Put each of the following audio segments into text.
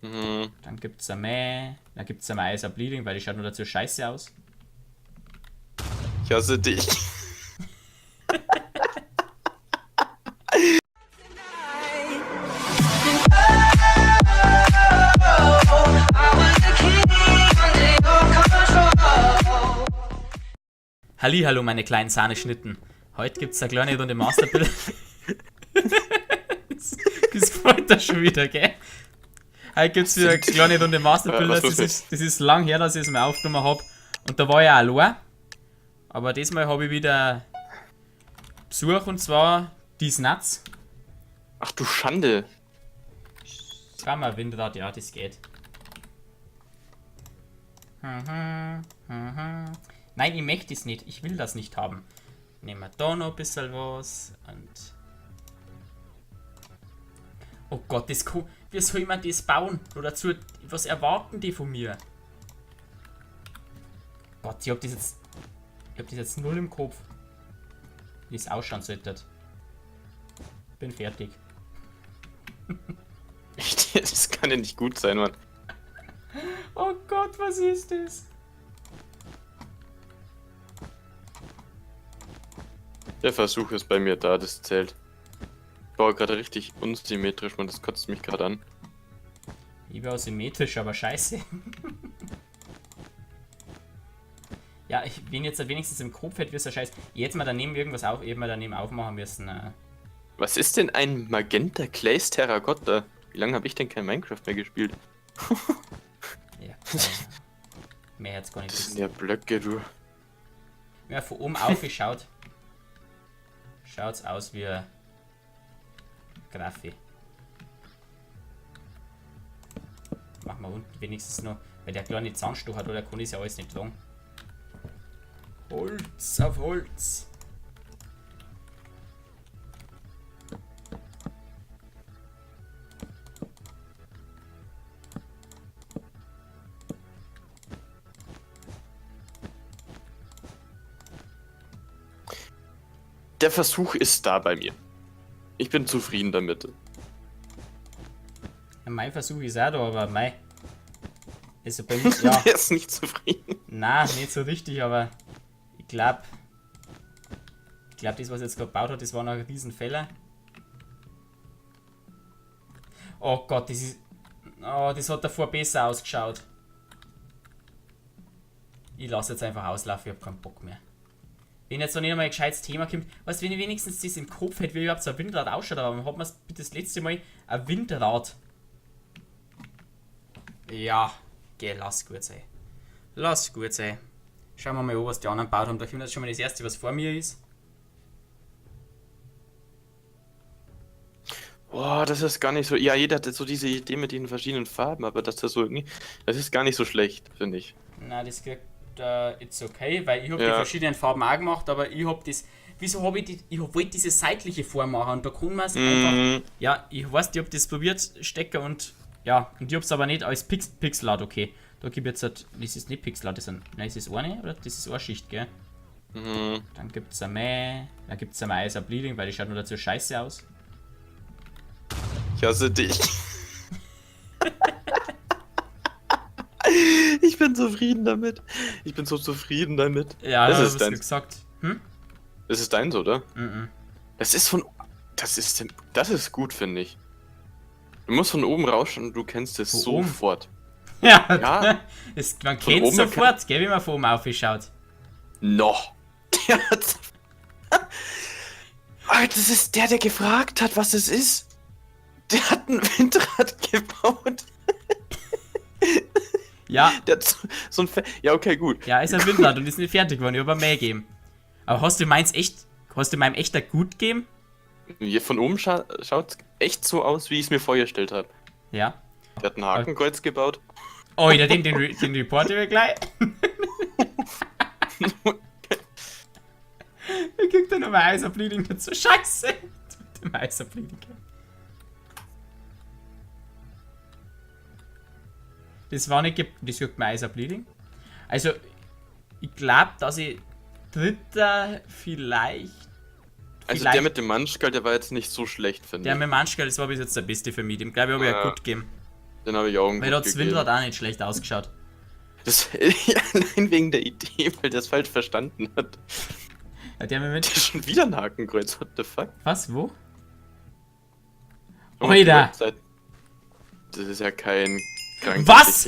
Mhm. Dann gibt's ein Mäh, dann gibt's ein Mais, ein Bleeding, weil die schaut nur dazu scheiße aus. Ich hasse dich. Hallihallo, meine kleinen Sahneschnitten. Heute gibt's eine kleine Runde Masterbild. Das gefällt dir schon wieder, gell? Heute gibt's wieder eine kleine Runde Masterbilder. Was Das los ist lang her, dass ich es mal aufgenommen hab. Und da war ich auch allein. Aber diesmal habe ich wieder Besuch, und zwar die Nuts. Ach du Schande. Zweimal Windrad, ja, das geht. Mhm, mhm. Nein, ich möchte es nicht. Ich will das nicht haben. Nehmen wir da noch ein bisschen was und... Oh Gott, das kann... Wie soll man das bauen? Oder dazu, was erwarten die von mir? Gott, ich hab das jetzt... Ich hab das jetzt null im Kopf. Wie es ausschauen sollte. Bin fertig. Das kann ja nicht gut sein, Mann. Oh Gott, was ist das? Der Versuch ist bei mir da, das zählt. Ich baue gerade richtig unsymmetrisch, Mann, das kotzt mich gerade an. Ich baue symmetrisch, aber scheiße. Ja, ich, wenn jetzt wenigstens im Kopf hätte, wir's ja scheiße. Jetzt mal daneben irgendwas auf, eben mal daneben aufmachen müssen. Was ist denn ein Magenta Glaze Terracotta? Wie lange habe ich denn kein Minecraft mehr gespielt? Ja, mehr hat's gar nicht. Das sind ja Blöcke, du. Wenn man von oben aufgeschaut, schaut's aus wie ein Graffi. Machen wir unten wenigstens noch, weil der kleine Zahnstocher hat, oder kann ich ja alles nicht tragen. Holz auf Holz. Der Versuch ist da bei mir. Ich bin zufrieden damit. Ja, mein Versuch ist auch da, aber mei. Also bei mir, ja. Der ist nicht zufrieden. Nein, nicht so richtig, aber ich glaub, das, was ich jetzt gerade gebaut hat, das war noch ein Riesenfehler. Oh Gott, das ist... Oh, das hat davor besser ausgeschaut. Ich lass jetzt einfach auslaufen, ich hab keinen Bock mehr. Wenn jetzt noch nicht einmal ein gescheites Thema kommt, weißt du, wenn ich wenigstens das im Kopf hätte, wie überhaupt so ein Windrad ausschaut, aber hat man's bitte das letzte Mal ein Windrad. Ja, geh, lass gut sein. Lass gut sein. Schauen wir mal an, was die anderen gebaut haben. Da kommt jetzt schon mal das erste, was vor mir ist. Boah, das ist gar nicht so. Ja, jeder hat so diese Idee mit den verschiedenen Farben, aber das ist so irgendwie. Das ist gar nicht so schlecht, finde ich. Na, das kriegt it's okay, weil ich hab die Ja. verschiedenen Farben auch gemacht, aber ich hab das. Wieso hab ich die. Ich wollte diese seitliche Form machen und da kann man's einfach. Ja, ich weiß, ich hab das probiert, Stecker und. Ja, und ich hab's aber nicht als Pixelart, okay. Da gib ich jetzt halt, das ist nicht Pixelart, das ist ein, nein, das ist eine, oder? Das ist eine Schicht, gell? Mhm. Dann gibt's ein Mäh, dann gibt's ein Mais, ein Bleeding, weil die schaut nur dazu scheiße aus. Ich hasse dich. Ich bin zufrieden damit. Ich bin so zufrieden damit. Ja, das da ist hast du deins. gesagt. Hm? Das ist deins, oder? Mhm. Das ist von. Das ist. Das ist gut, finde ich. Du musst von oben rausschauen und du kennst es Von oben? sofort. Ja, Ja. Das, man Von kennt's oben erkennt- sofort, gell, wie man von oben aufschaut. Noch. Der hat. Alter, das ist der, der gefragt hat, was es ist. Der hat ein Windrad gebaut. Ja, Der hat so ein. Ja, okay, gut. ja, ist ein Windrad und ist nicht fertig geworden, ich hab ein Mäh gegeben. Aber hast du meins echt, hast du meinem echter gut gegeben? Hier von oben schaut's echt so aus, wie ich es mir vorgestellt habe. Ja. Der hat ein Hakenkreuz gebaut. Oh, ja, den Report wir gleich. Er kriegt dann nochmal Eis Bleeding dazu. Scheiße! Mit dem Eis Bleeding. Das war nicht das kriegt man Eis Bleeding. Also, ich glaub, dass ich Dritter vielleicht. Also vielleicht der mit dem Manschgall, der war jetzt nicht so schlecht, finde Der ich. mit dem Manschgall, das war bis jetzt der beste für mich. Dem glaube ich, habe ich ja Ja. gut gegeben. Den habe ich auch einen Weil gut da hat das gegeben. Windrad auch nicht schlecht ausgeschaut. Das, ja, allein wegen der Idee, weil der es falsch verstanden hat. Ja, der mit. Der ist schon wieder ein Hakenkreuz, what the fuck? Was? Wo? Schau mal auf die Oida! Website. Das ist ja kein krank Was?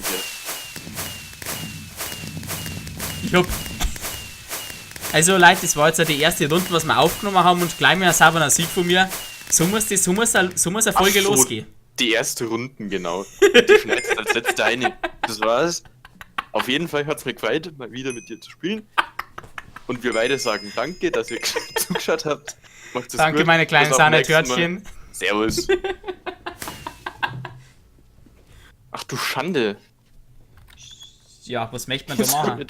Ich hab. Also Leute, das war jetzt die erste Runde, was wir aufgenommen haben und gleich mal ein sauberer Sieg von mir. So muss das, so muss, so muss eine Folge Ach so, losgehen. Die erste Runden, genau. Die schneidest als letzte eine. Das war's. Auf jeden Fall hat's mir gefreut, mal wieder mit dir zu spielen. Und wir beide sagen danke, dass ihr zugeschaut habt. Macht's es Danke, gut. meine kleinen Bis auf nächsten Mal. Sahnetörtchen. Servus. Ach du Schande. Ja, was möchte man da machen?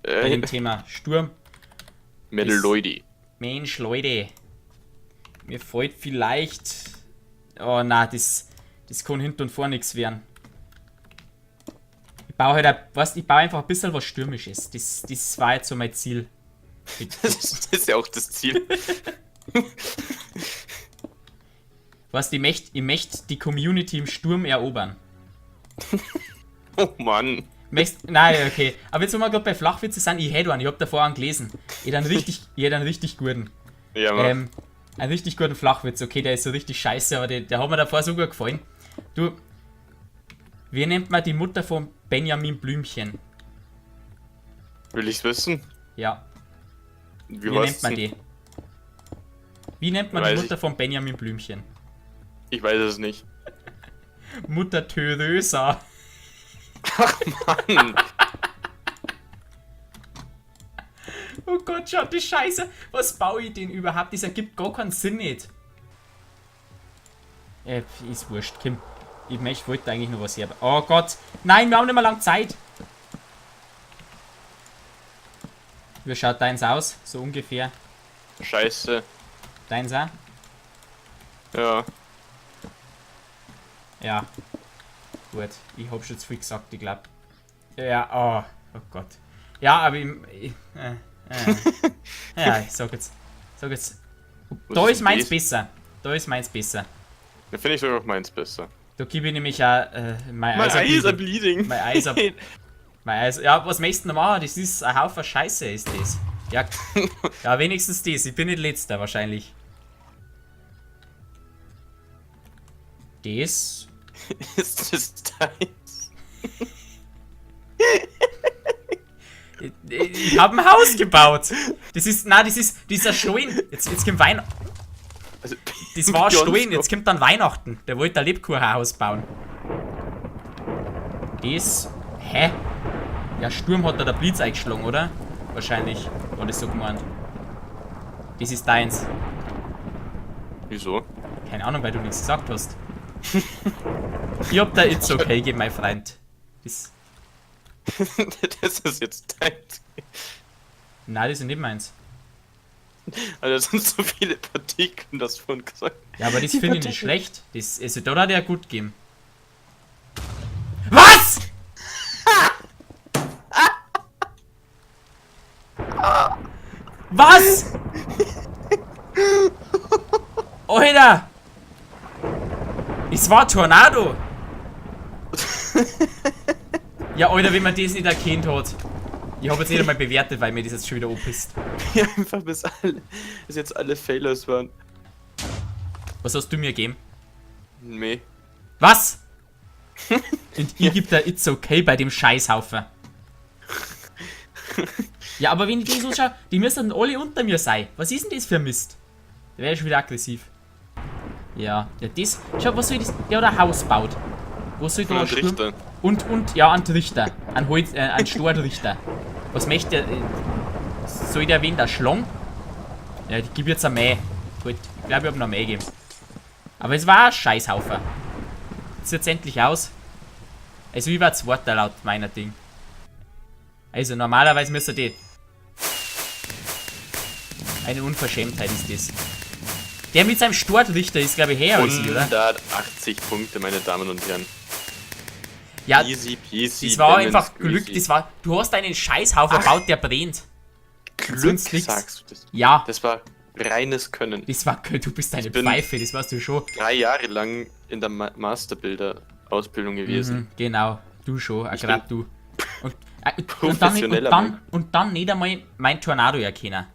Bei dem Thema Sturm. Metal. Mensch, Leute. Mir fällt vielleicht. Oh na, das kann hinten und vor nichts werden. Ich baue halt, weißt, ich baue einfach ein bisschen was Stürmisches. Das war jetzt so mein Ziel. Das ist ja auch das Ziel. Weißt, ich möchte die Community im Sturm erobern. Oh Mann. Nein, okay. Aber jetzt, wo wir gerade bei Flachwitze sind, ich hätte einen, ich hab davor einen gelesen. Ich hätte einen richtig, ich hätte einen richtig guten. Ja, mach. Einen richtig guten Flachwitz. Okay, der ist so richtig scheiße, aber der hat mir davor so gut gefallen. Du, wie nennt man die Mutter von Benjamin Blümchen? Will ich's wissen? Ja. Wie Wie nennt man die? Wie nennt man die Weiß Mutter ich. von Benjamin Blümchen? Ich weiß es nicht. Mutter Theresa. Ach Mann. Oh Gott, schaut die Scheiße. Was baue ich denn überhaupt? Das ergibt gar keinen Sinn nicht. Ist wurscht, Kim. Ich wollte eigentlich noch was her. Oh Gott. Nein, wir haben nicht mehr lange Zeit. Wie schaut deins aus? So ungefähr. Scheiße. Deins auch? Ja. Ja. Gut, ich hab schon zu viel gesagt, ich glaub. Ja, oh, oh Gott. Ja, aber ich ja, ich sag jetzt. Was Da ist denn meins das? besser. Da ist meins besser. Da finde ich sogar auch meins besser. Da gebe ich nämlich auch mein My Eyes are eyes are bleeding. bleeding. My eyes are- My eyes, ja, was möchtest du noch machen? Das ist ein Haufen Scheiße, ist das. Ja, ja, wenigstens das. Ich bin nicht letzter wahrscheinlich. Das. Ist das deins? Ich habe ein Haus gebaut. Das ist, na, das ist dieser Stollen. Jetzt kommt Weihnachten. Also, Das war ein Beyond Stollen, jetzt kommt dann Weihnachten. Der wollte ein Lebkuchenhaus bauen. Das. Hä? Ja, Sturm hat da der Blitz eingeschlagen, oder? Wahrscheinlich war das so gemeint. Das ist deins. Wieso? Keine Ahnung, weil du nichts gesagt hast. Ich hab da It's okay gegeben, mein Freund. Das, Das ist jetzt deins. nein, das ist nicht meins. Alter, das sind so viele Partikel, das vorhin gesagt. Ja, aber das Die finde ich nicht Partikel. schlecht. Das, also da hat er gut gegeben. Was? Was? Alter! Es war Tornado! Ja, Alter, wenn man das nicht erkannt hat. Ich habe jetzt nicht einmal bewertet, weil mir das jetzt schon wieder anpisst. Ja, einfach bis jetzt alle Failures waren. Was hast du mir gegeben? Meh. Was? Und ich geb da It's okay bei dem Scheißhaufen. Ja, aber wenn ich die so schaue, die müssen alle unter mir sein. Was ist denn das für Mist? Da wäre ich schon wieder aggressiv. Ja, ja, das. Schau, was soll das? Der hat ein Haus gebaut. Wo soll da Und ein ein Sturm? Trichter. Und, ja, ein Trichter. Ein Holz, ein Stortrichter. Was möchte der? Soll der wen da schlagen? Ja, ich gebe jetzt ein Mäh. Gut, ich glaube, ich hab noch mehr gegeben. Aber es war ein Scheißhaufen. Jetzt wird's endlich aus. Also ich war Zweiter laut meiner Ding. Also normalerweise müsste die. Eine Unverschämtheit ist das. Der mit seinem Stortrichter ist, glaube ich, her als ich, oder? 180 Punkte, meine Damen und Herren. Ja, Easy peasy. das war lemon einfach Glück. squeezy. Das war, du hast einen Scheißhaufen gebaut, der brennt. Glück, sonst nix. sagst du das. Ja, Das war reines Können. das war, du bist eine bin- Pfeife, das weißt du schon. 3 Jahre lang In der Masterbuilder-Ausbildung gewesen. Genau, du schon, Ich grad bin du. Und dann professioneller und dann nicht einmal mein Tornado erkennen.